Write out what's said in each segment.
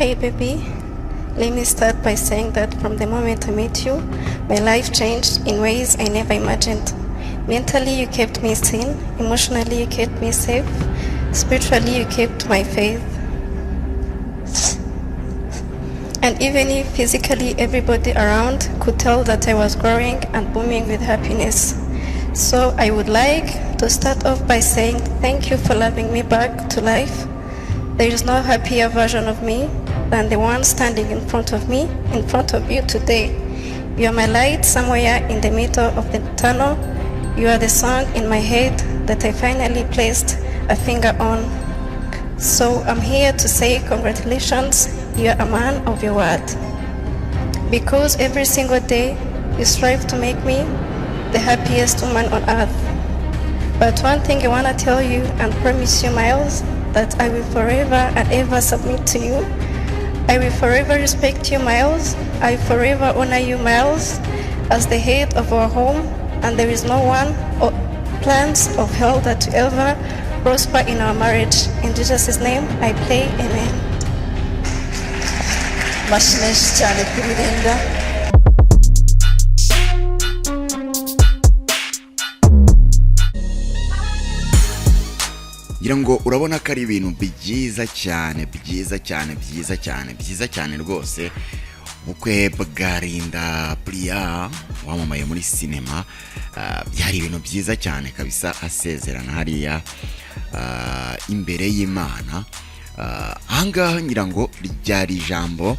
Hey baby, let me start by saying that from the moment I met you, my life changed in ways I never imagined. Mentally, you kept me sane, emotionally, you kept me safe, spiritually, you kept my faith. And even if physically everybody around could tell that I was growing and booming with happiness. So I would like to start off by saying thank you for loving me back to life. There is no happier version of me than the one standing in front of me, in front of you today. You are my light somewhere in the middle of the tunnel. You are the song in my head that I finally placed a finger on. So I'm here to say congratulations, you are a man of your word. Because every single day you strive to make me the happiest woman on earth. But one thing I want to tell you and promise you, Miles, that I will forever and ever submit to you. I will forever respect you, Miles. I will forever honor you, Miles, as the head of our home, and there is no one or plans of hell that will ever prosper in our marriage. In Jesus' name, I pray, amen. Amashyi menshi cyane kuri Linda. Ngira ngo urabona ko ari ibintu byiza cyane, byiza cyane, byiza cyane, byiza cyane rwose. Ubukwe bwa Linda Priya wamamaye muri sinema, byari ibintu byiza cyane kabisa, asezerana hariya imbere y'Imana. Ahangaha ngira ngo ryari ijambo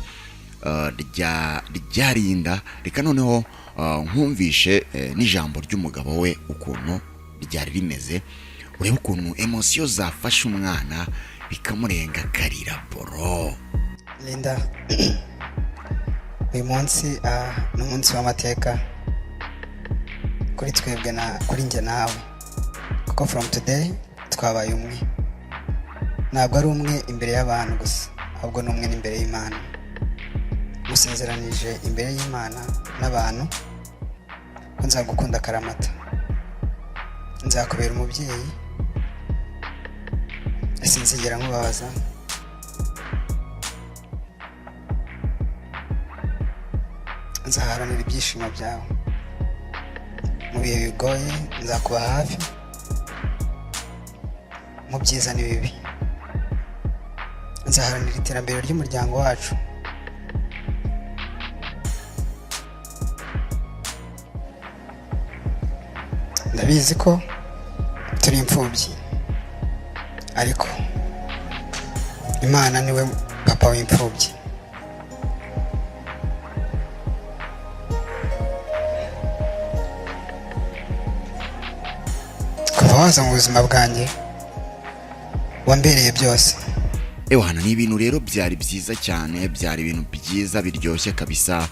rya Linda. Reka noneho nkumvishe n'ijambo ry'umugabo we ukuntu ryari rimeze, urebe ukuntu émotion zafashe umwana bikamurenga akarira boro. Linda, uyu munsi ni umunsi w'amateka kuri twebwe na kuri njye nawe, kuko from today twabaye umwe. Ntabwo ari umwe imbere y'abantu gusa, ahubwo ni umwe n'imbere y'Imana. Musezeranije imbere y'Imana n'abantu ko nzagukunda akaramata, nzakubera umubyeyi, sinzigera nkubabaza. Nzaharanira ibyishimo byawe mu bihe bigoye, nzakuba hafi mu byiza n'ibibi, nzaharanira iterambere ry'umuryango wacu. Ndabizi ko turi imfubyi, ariko Imana niwe papa w'imfubyi. Kuva waza mu buzima bwanjye, wambereye byose. Ewana, ni ibintu rero byari byiza cyane, byari ibintu byiza biryoshye kabisa.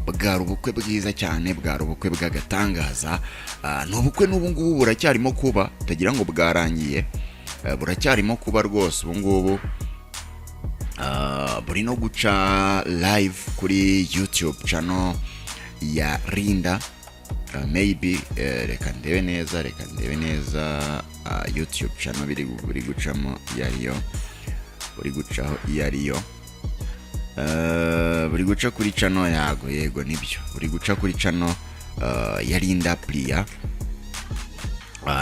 Bwari ubukwe bwiza cyane, bwari ubukwe bw'agatangaza. Ni ubukwe n'ubu ngubu buracyarimo kuba, utagira ngo bwarangiye. Buracyarimo kuba rwose ubu ngubu. Buri no guca live kuri YouTube channel ya Linda. Maybe reka ndebe neza, reka ndebe neza YouTube channel biri gucamo iyo ariyo, buri gucaho iyo ariyo. Buri guca kuri channel yago. Yego, nibyo, buri guca kuri channel ya Linda Priya.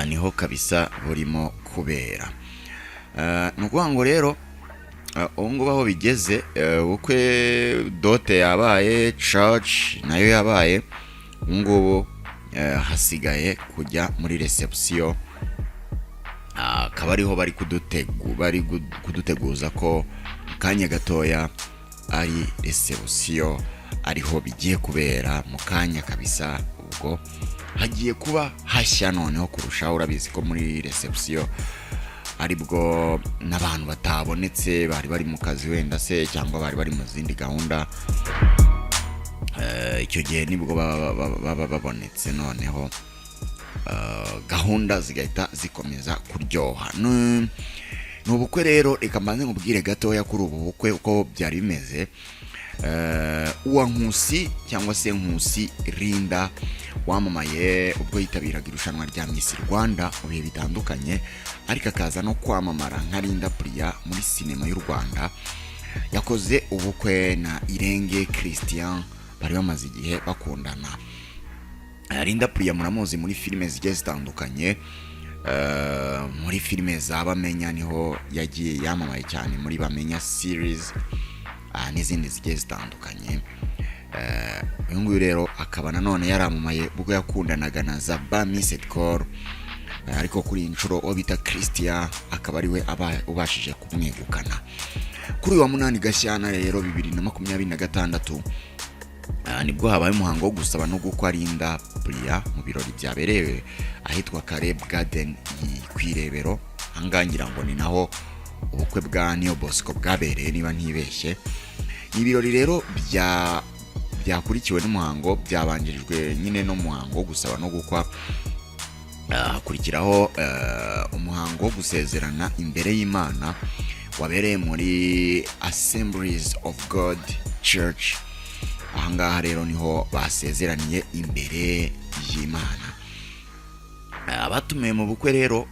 Niho kabisa burimo kubera. Ni ukuvuga ngo rero ubu ngubu aho bigeze, ubukwe dot yabaye, church nayo yabaye, ubu ngubu hasigaye kujya muri reception. Akaba ariho bari kuduteguza ko mu kanya gatoya ari reception, ariho bigiye kubera mu kanya kabisa. Ubwo hagiye kuba hashya noneho kurushaho. Urabizi ko muri reception aribwo n'abantu batabonetse bari bari mu kazi wenda se, cyangwa bari bari mu zindi gahunda. Icyo gihe nibwo baba babonetse, noneho gahunda zigahita zikomeza kuryoha. Ni ubukwe rero, reka mbanze nkubwire gatoya kuri ubu bukwe uko byari bimeze. Uwa Nkusi cyangwa se Nkusi Linda wamamaye ubwo yitabiraga irushanwa rya Miss Rwanda mu bihe bitandukanye, ariko akaza no kwamamara nka Linda Priya muri sinema y'u Rwanda. Yakoze ubukwe na Irenge Christian bari bamaze igihe bakundana. Linda Priya muramuzi muri filime zigiye zitandukanye. Muri filime za Bamenya niho yagiye yamamaye cyane, muri Bamenya series n'izindi zigiye zitandukanye. Uyu nguyu rero akaba nanone yaramamaye ubwo yakundanaga na Zaba Missed Call, ariko kuri iyi nshuro uwo bita Christian akaba ariwe ubashije kumwegukana. Kuri uyu wa 8 Gashyantare rero 2026, nibwo habaye umuhango wo gusaba no gukwa Linda Priya mu birori byabereye ahitwa Caleb Garden ku Irebero. Ahangaha ngira ngo ni naho ubukwe bwa Niyo Bosco bwabereye, niba ntibeshye. Ni ibirori rero byakurikiwe n'umuhango, byabanjirijwe nyine n'umuhango wo gusaba no gukwa, hakurikiraho umuhango wo gusezerana imbere y'Imana wabereye muri Assemblies of God Church. Ahangaha rero niho basezeraniye imbere y'Imana. Abatumiwe mu bukwe rero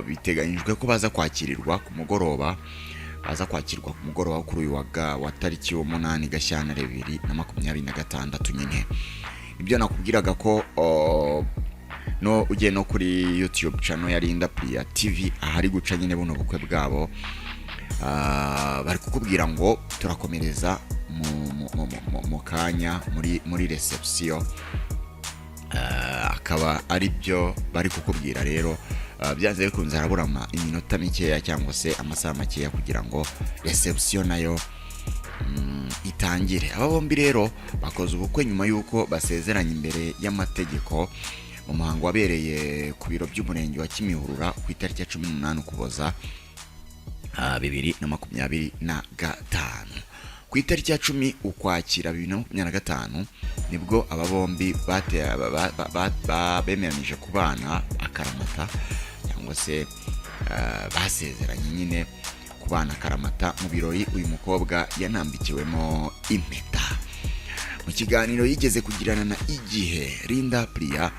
biteganyijwe ko baza kwakirirwa ku mugoroba, baza kwakirwa ku mugoroba kuri uyu wa tariki 8 Gashyantare 2026 nyine. Ibyo nakubwiraga ko no ugiye no kuri YouTube channel ya Linda Priya TV, ahari guca nyine buno bukwe bwabo, bari kukubwira ngo turakomereza mu kanya muri reception. Akaba ari byo bari kukubwira rero. Byanze bikunze harabura iminota mikeya cyangwa se amasaha makeya kugira ngo reception nayo itangire. Aba bombi rero bakoze ubukwe nyuma y'uko basezeranye imbere y'amategeko mu muhango wabereye ku biro by'umurenge wa Kimihurura ku itariki ya 18 Ukuboza 2025. Ku itariki ya 10 Ukwakira 2025 nibwo aba bombi bemeranyije kubana akaramata, cyangwa se basezeranye nyine kubana akaramata mu birori uyu mukobwa yanambikiwemo impeta. Mu kiganiro yigeze kugirana na Igihe, Linda Priya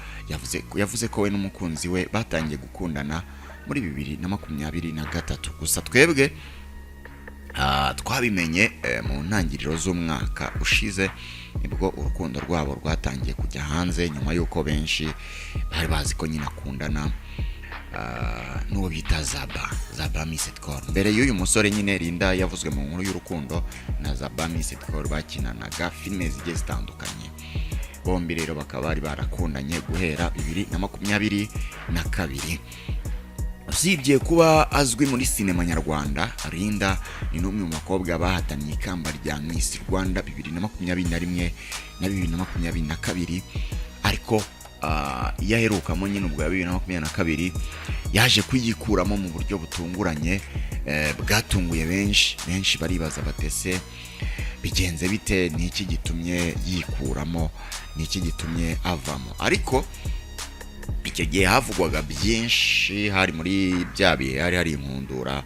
yavuze ko we n'umukunzi we batangiye gukundana muri 2023. Gusa twebwe twabimenye mu ntangiriro z'umwaka ushize, nibwo urukundo rwabo rwatangiye kujya hanze, nyuma y'uko benshi bari bazi ko nyine akundana n'uwo bita Zaba Missed Call. Mbere y'uyu musore nyine, Linda yavuzwe mu nkuru y'urukundo na Zaba Missed Call bakinanaga filime zigiye zitandukanye. Bombi rero bakaba bari barakundanye guhera 2022. Usibye kuba azwi muri sinema nyarwanda, Linda ni n'umwe mu bakobwa bahataniye ikamba rya Miss Rwanda 2021 na 2022, ariko iyo aherukamo nyine ubwo ya 2022 yaje kuyikuramo mu buryo butunguranye, bwatunguye benshi. Benshi baribaza batese bigenze bite? Ni iki gitumye yikuramo? Ni iki gitumye avamo? Ariko icyo gihe havugwaga byinshi, hari muri bya bihe hari inkundura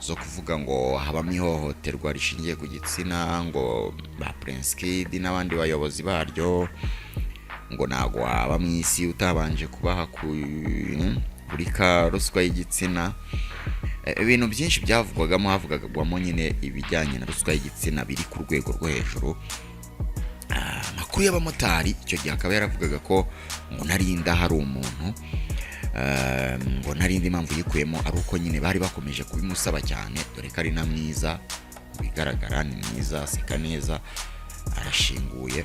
zo kuvuga ngo habamo ihohoterwa rishingiye ku gitsina, ngo ba Prince Kid n'abandi bayobozi baryo ngo ntabwo waba mu isi utabanje kubaha kuri ka ruswa y'igitsina. Ibintu byinshi byavugwagamo, havugagwamo nyine ibijyanye na ruswa y'igitsina biri ku rwego rwo hejuru. Amakuru y'abamotari icyo gihe akaba yaravugaga ko ngo narinda hari umuntu, ngo narindi impamvu yikuyemo ari uko nyine bari bakomeje kubimusaba cyane, dore ko ari na mwiza mu bigaragara, ni mwiza, aseka neza, arashinguye.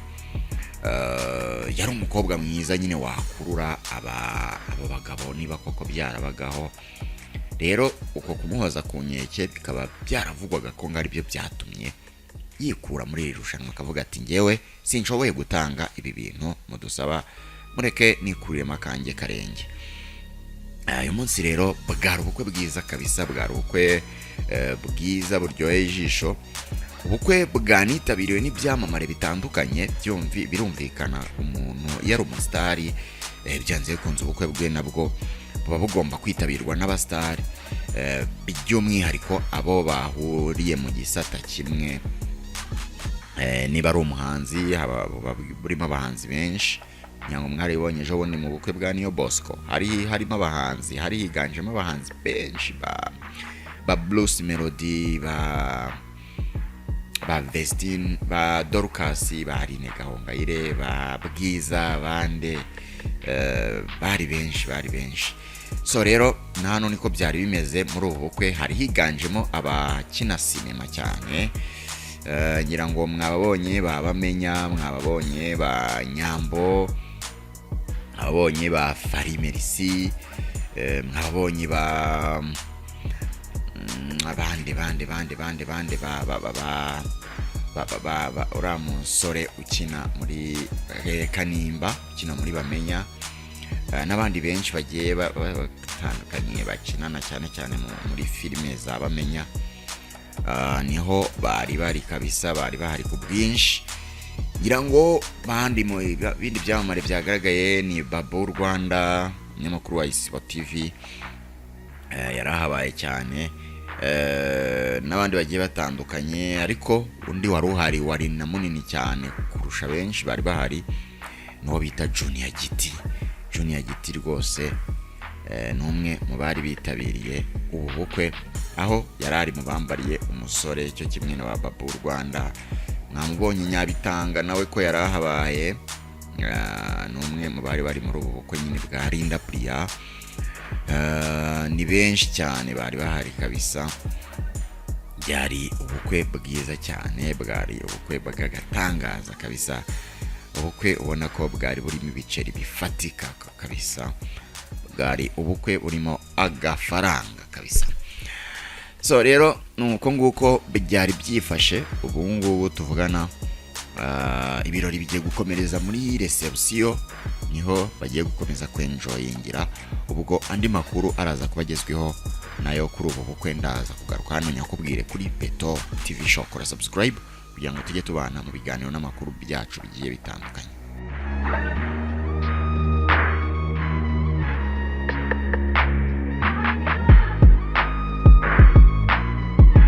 Yari umukobwa mwiza nyine wakurura abo bagabo niba koko byarabagaho. Rero uko kumuhoza ku nkeke bikaba byaravugwaga ko ngo aribyo byatumye yikura muri iri rushanwa, akavuga ati: "Ngewe sinshoboye gutanga ibi bintu mudusaba, mureke nikuriremo akanjye karenge." Uyu munsi rero bwari ubukwe bwiza kabisa, bwari ubukwe bwiza buryoheye ijisho, ubukwe bwanitabiriwe n'ibyamamare bitandukanye. Birumvikana umuntu iyo ari umusitari, byanze bikunze ubukwe bwe nabwo buba bugomba kwitabirwa n'abasitari, by'umwihariko abo bahuriye mu gisata kimwe. Niba ari umuhanzi, haba buba burimo abahanzi benshi. Ngira ngo mwaribonye ejo bundi mu bukwe bwa Niyo Bosco, hari harimo abahanzi, hari higanjemo abahanzi benshi ba Bruce Melody, ba Ba Vestine, ba Dorcas, ba Aline Gahongayire, ba Bwiza, bande, bari benshi, bari benshi. So rero na hano niko byari bimeze muri ubu bukwe, hari higanjemo abakina sinema cyane. Ngira ngo mwababonye ba Bamenya, mwababonye ba Nyambo, mwababonye ba Fally Merci, mwababonye ba abandi bandi bandi bandi bandi ba ba ba ba ba ba ba ba uriya musore ukina muri Kanimba, ukina muri Bamenya, n'abandi benshi bagiye batandukanye bakinana cyane cyane muri filime za Bamenya. Niho bari bari kabisa, bari bahari ku bwinshi. Ngira ngo bandi mu bindi byamamare byagaragaye ni Babu Rwanda, umunyamakuru wa Isibo TV, yarahabaye cyane, n'abandi bagiye batandukanye. Ariko undi wari uhari wari na munini cyane kurusha benshi bari bahari n'uwo bita Junior Giti. Junior Giti rwose ni umwe mu bari bitabiriye ubu bukwe, aho yari ari mu bambariye umusore, cyo kimwe na ba Babu Rwanda. Mwamubonye Nyabitanga nawe ko yari ahabaye, ni umwe mu bari bari muri ubu bukwe nyine bwa Linda Priya. Ni benshi cyane bari bahari kabisa. Byari ubukwe bwiza cyane, bwari ubukwe bw'agatangaza kabisa, ubukwe ubona ko bwari burimo ibiceri bifatika kabisa, bwari ubukwe burimo agafaranga kabisa. So rero ni uko nguko byari byifashe. Ubu ngubu tuvugana, ibirori bigiye gukomereza muri reception, niho bagiye gukomeza kwenjoyingira. Ubwo andi makuru araza kuba agezweho nayo kuri ubu bukwe, ndaza kugaruka hano nyakubwire kuri Beto TV Show. Kora subscribe kugira ngo tujye tubana mu biganiro n'amakuru byacu bigiye bitandukanye.